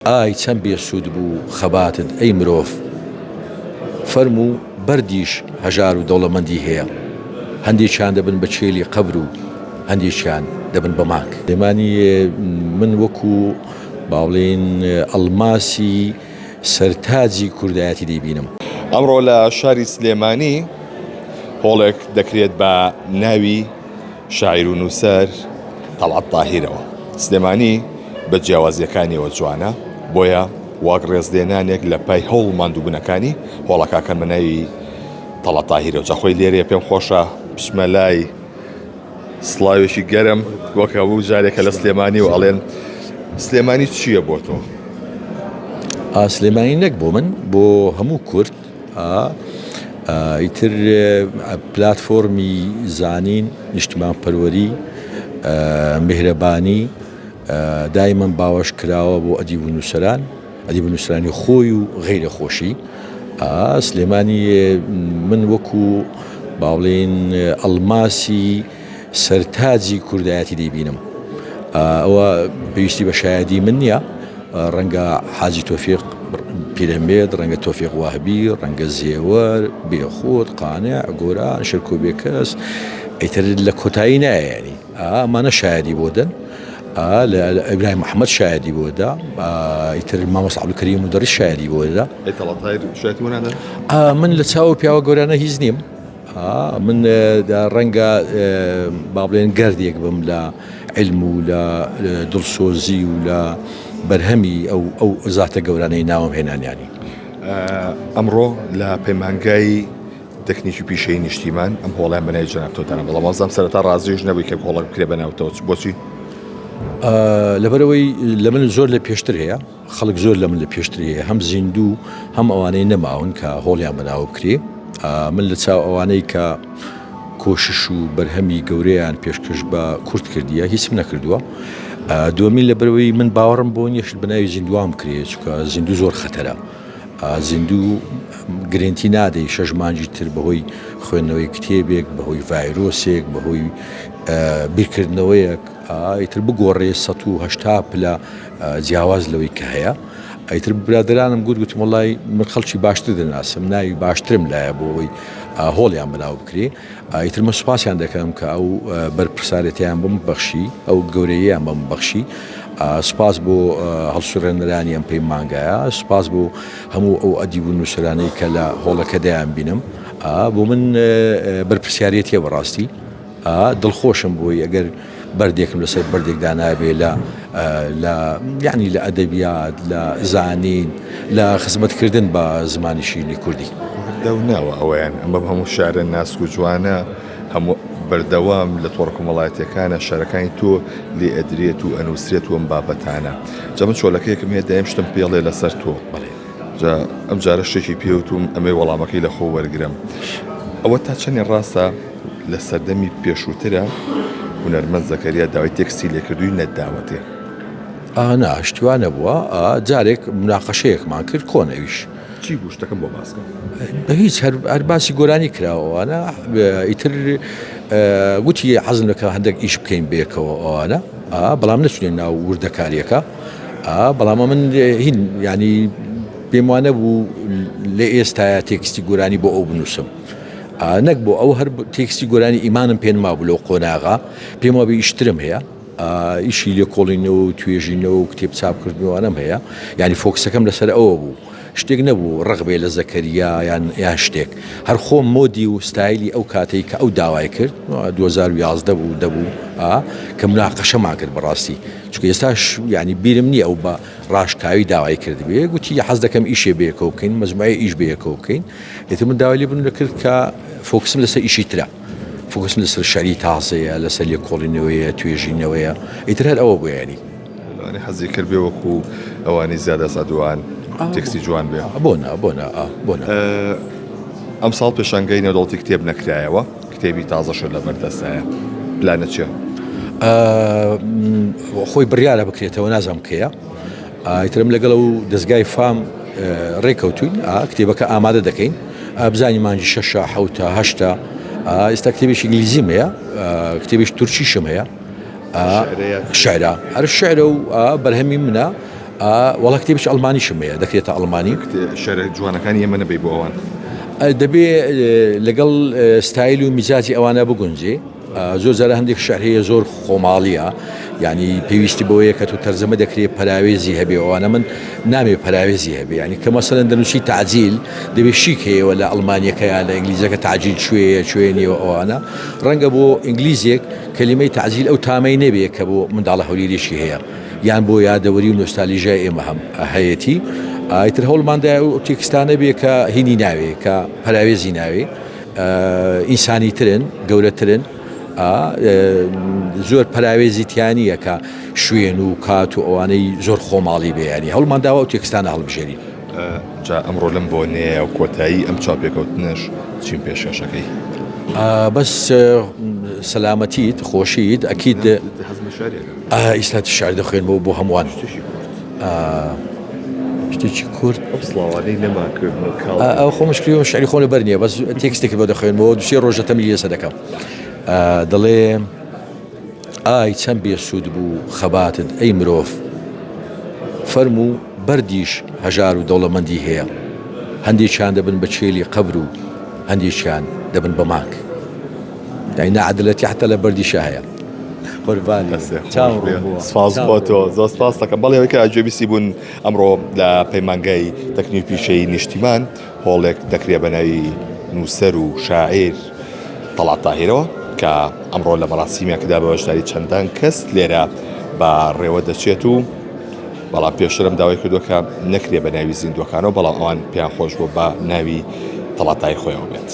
ئای چەند بێ سوود بوو خەباتت ئەی مرۆڤ! فەرموو بەردیش هەژار و دەوڵەمەندی هەیە، هەندێکیان دەبن بە کێلی قەبر و هەندێکیان دەبن بە مانگ. سلێمانی من وەکو با بڵێین ئەڵماسی سەر تاجی کوردایەتی دەیبینم. ئەمڕۆ لە شاری سلێمانی هۆڵێک دەکرێت بە ناوی شاعیر و نووسەر تەڵعەت تاهیرەوە. سلێمانی بە جیاوازییەکانیەوە جوانە، بۆیە وەک ڕێزلێنانێک لە پای هەوڵ و ماندووبوونەکانی هۆڵەکە بە ناوی تەڵعەت تاهیرەوە. جا خۆی لێرەیە پێم خۆشە بچمە لای سڵاوێکی گەرم وەک هەموو جارێکە لە سلێمانی و ئەڵێن سلێمانی چییە بۆ تۆ؟ ئا سلێمانی نەک بۆ من بۆ هەموو کورد ئیتر پلاتفۆرمی زانین، نیشتمانپەروەری، میهرەبانی دایمەن باوەش کراوە بۆ ئەدیب و نووسەران، ئەدیب و نووسەرانی خۆی و غەیرە خۆشی. سلێمانی من وەکو با بڵێین ئەڵماسی سەر تاجی کوردایەتی دەیبینم. ئەوە پێویستی بە شایەدی من نییە. ڕەنگە حاجی تۆفیق پیرەمێرد، ڕەنگە تۆفیق وەهبی، ڕەنگە زێوەر، بێخود، قانع، گۆران، شێرکۆ بێکەس، ئیتر لە کۆتایی نایە یانی ئەمانە شایەدی بۆ دەن. ئیبراهیم محەممەد شایەدی بۆ دا، ئیتر مامۆستا عەبدولکەریم مودەڕیس شایەدی بۆ دا. ئەی تەڵعەت تاهیر شایەتی بۆ نادەن؟ من لە چاو پیاوە گەورانە هیچ نیم. من ڕەنگە با بڵێن گەردێک بم لە علم و لە دڵسۆزی و لە بەرهەمی ئەو ئەو زاتە گەورانەی ناوم هێنانیانی. ئەمڕۆ لە پەیمانگای تەکنیکی پیشەی نیشتیمان ئەم هۆڵیان بەناوی جەنابتەوە دانا بەڵام وازم سەرەتا ڕازیش نەبووی کە هۆڵەک بکرێ بەناوتەوە بۆچی؟ لەبەرەوەی لە من زۆر لە پێشتر هەیە خەڵک زۆر لە من لە پێشتر هەیە هەم زیندوو هەم ئەوانەی نەماون کە هۆڵیان بەناوە بکرێ من لە چاو ئەوانەی کە کۆشش و بەرهەمی گەورەیان پێشکەش بە کورد کردیە هیچم نەکردووە دووەمین لە بەرەوەی من باوەڕم بۆ نییە شت بەناوی زیندوان بکرێ چونکە زیندوو زۆر خەتەرە زیندوو گرنتی نادەی شەش مانگی تر بەهۆی خوێندنەوەی کتێبێک بەهۆی ڤایرۆسێک بەهۆی بیرکردنەوەیەک ئیتر بگۆڕێ 180 پلە جیاواز لەوەی کە هەیە ئیتر برادەرانم گوت گوتم وڵی من خەڵکی باشتر دەناسم ناوی باشترم لایە بۆ ئەوەی هۆڵیان بەناو بکرێ ئیتر من سوپاسیان دەکەم کە ئەو بەرپرسارێتیان بم بەخشی ئەو گەورەیەیان بەم بەخشی سوپاس بۆ هەڵسوڕێنەرانی ئەم پەیمانگایە سوپاس بۆ هەموو ئەو ئەدیب و نووسەرانەی کە لە هۆڵەکە دەیان بینم بۆ من بەرپرسیارەتیە بەڕاستی دڵخۆشم بۆی ئەگەر بەردێکم لەسەر بەردێک دانابێ لە لە یعنی لە ئەدەبیات لە زانین لە خزمەتکردن بە زمانی شیرینی کوردی. دەو ناوە ئەوەیان ئەمە هەموو شعرە ناسک و جوانە هەموو بەردەوام لە تۆڕە کۆمەڵایەتیەکانە شعرەکانی تۆ لێ ئەدرێت و ئەنووسرێت و ئەم بابەتانە جا من چۆلەکەیەکم هەیە دایم شتم پێڵێ لەسەر تۆ بەڵێ. جا ئەم جارە شتێکی پێوتوم ئەمەی وەڵامەکەی لە خۆ وەرگرم ئەوە تا چەندی ڕاستە لە سەردەمی پێشووترا هونەرمەند زەکەریا داوای تێکستی لێکردووی نەتداوەتێ؟ ئا نا شتی وا نەبووە جارێک مناقەشەیەکمان کرد کۆن ئەویش. چی بوو شتەکەم بۆ باس کە. هیچ هەر باسی گۆرانی کراوە ئەوانە ئیتر گوتی حەزم دەکا هەندێک ئیش بکەین بەیەکەوە ئەوانە بەڵام نەچوینە ناو وردەکاریەکە بەڵام من هین ینی پێم وانە بوو لە ئێستاە تێکستی گۆرانی بۆ ئەو بنووسم. نەک بۆ ئەو هەر تێکستی گۆرانی ئیمانم پێ نمابوو لەو قۆناغە پێم وابێ ئیشترم هەیە ئیشی لێکۆڵینەوە و توێژینەوە و کتێب چاپکردنەوەوانەم هەیە یعنی فۆکسەکەم لەسەر ئەوە بوو شتێک نەبوو ڕق بێ لە زەکەریا یان یان شتێک هەر خۆم مۆدی و ستایلی ئەو کاتەی کە ئەو داوای کرد 2011 بوو دەبوو کە مناقەشەمان کرد بەڕاستی چونکە ئێستاش یعنی بیرم نییە ئەو بە ڕاشکاوی داوای کردبێ گوتی حەز دەکەم ئیشێ بەیەکەوە بکەین مەجموعەیە ئیش بەیەکەوە بکەین ئیتر من داوای لێبوردن دەکرد کە فۆکسم لەسەر ئیشی ترە فۆکسم لەسەر شعری تازەیە لەسەر لێکۆڵینەوەیە توێژینەوەیە ئیتر هەر ئەوە بوو یانی. لەوانەیە حەزی کرد بێ وەکو ئەوانی زیاد ئەسعەدوان تێکستی جوان بێ. بۆ نا بۆ نا ئا بۆ نا. ئەمساڵ پێشانگای نێودەوڵەتی کتێب نەکرایەوە، کتێبی تازەشت لەبەردەستایە، پلانت چییە؟ خۆی بڕیارە بکرێتەوە نازانم کەیە. ئیترم لەگەڵ ئەو دەزگای فام ڕێکەوتوین کتێبەکە ئامادە دەکەین بزانین مانگی شەشە حوتە هەشتا ئێستا کتێبێکی ئینگلیزیم هەیە کتێبێکی تورکیشم هەیە شعرە هەر شعرە و بەرهەمی منە. وەڵا کتێبێکی ئەڵمانیشم هەیە دەکرێتە ئەڵمانی. شعرە جوانەکانی ئێمە نەبەی بۆ ئەوان؟ دەبێ لەگەڵ ستایل و میزاجی ئەوانە بگونجێ. زۆر جارە هەندێک شعر هەیە زۆر خۆماڵیە یعنی پێویستی بەوەیە کە تۆ تەرجەمە دەکرێت پەراوێزی هەبێ ئەوانە من نامێ پەراوێزی هەبێ ینی کە مەسەلەن دەنووسی تعجیل دەبێ شیک هەیەوە لە ئەڵمانیەکەیان لە ئینگلیزەکە تعجیل کوێیە کوێ نیەوە ئەوانە ڕەنگە بۆ ئینگلیزێک کەلیمەی تعجیل ئەو تامەی نەبێ کە بۆ منداڵە هەولێریەکی هەیە یان بۆ یادەوەری و نۆستالیژای ئێمە هەم هەیەتی ئیتر هەوڵماندا ئەو تێکستانە بێ کە هینی ناوێ کە پەراوێزی ناوێ ئینسانی ترن گەورەترن زۆر پەراوێزی تیانیە کە شوێن و کات و ئەوانەی زۆر خۆماڵی بێیانی هەوڵمان داوە ئەو تێکستانە هەڵبژێرین. جا ئەمڕۆ لەم بۆنەیە و کۆتایی ئەم چاوپێکەوتنەش چیم پێشکەشەکەی؟ بەس سەلامەتیت خۆشیت ئەکید ئیستا شعر دەخوێنمەوە بۆ هەمووان. شتێکی کورت ئەو سڵاوانەی نەما کردن و کاڵ ئەو خۆ مشکلی شعری خۆم لەبەر نییە بەس تێکستێکی بۆ دەخوێنمەوە دوسێ ڕۆژە تەملی لەسەر دەکەم دەڵێ ئای چەند بێسوود بوو خەباتت ئەی مرۆڤ فەرموو بەردیش هەژار و دەوڵەمەندی هەیە هەندێکیان دەبن بە چێلی قەبر و هەندێکیان دەبن بە مانگ یانی ناعەدلەتی حتا لە بەردیشا هەیە قوربانی چاو سپاس بۆ تۆ زۆر سپاس دەکەم بەڵێ ئەوەی کە گوێبیستی بوون ئەمڕۆ لە پەیمانگای تەکنیک پیشەیی نیشتیمان هۆڵێک دەکرێ بە ناوی نووسەر و شاعیر تەڵات تاهیرەوە کە ئەمڕۆ لە مەراسیمێکدا بە بەشداری چەندان کەس لێرە بە ڕێوە دەچێت و بەڵام پێشترم داوای کردووە کە نەکرێ بە ناوی زیندووەکانەوە بەڵام ئەوان پێیان خۆش بووە بە ناوی تەڵات تاهیر خۆیەوە بێت.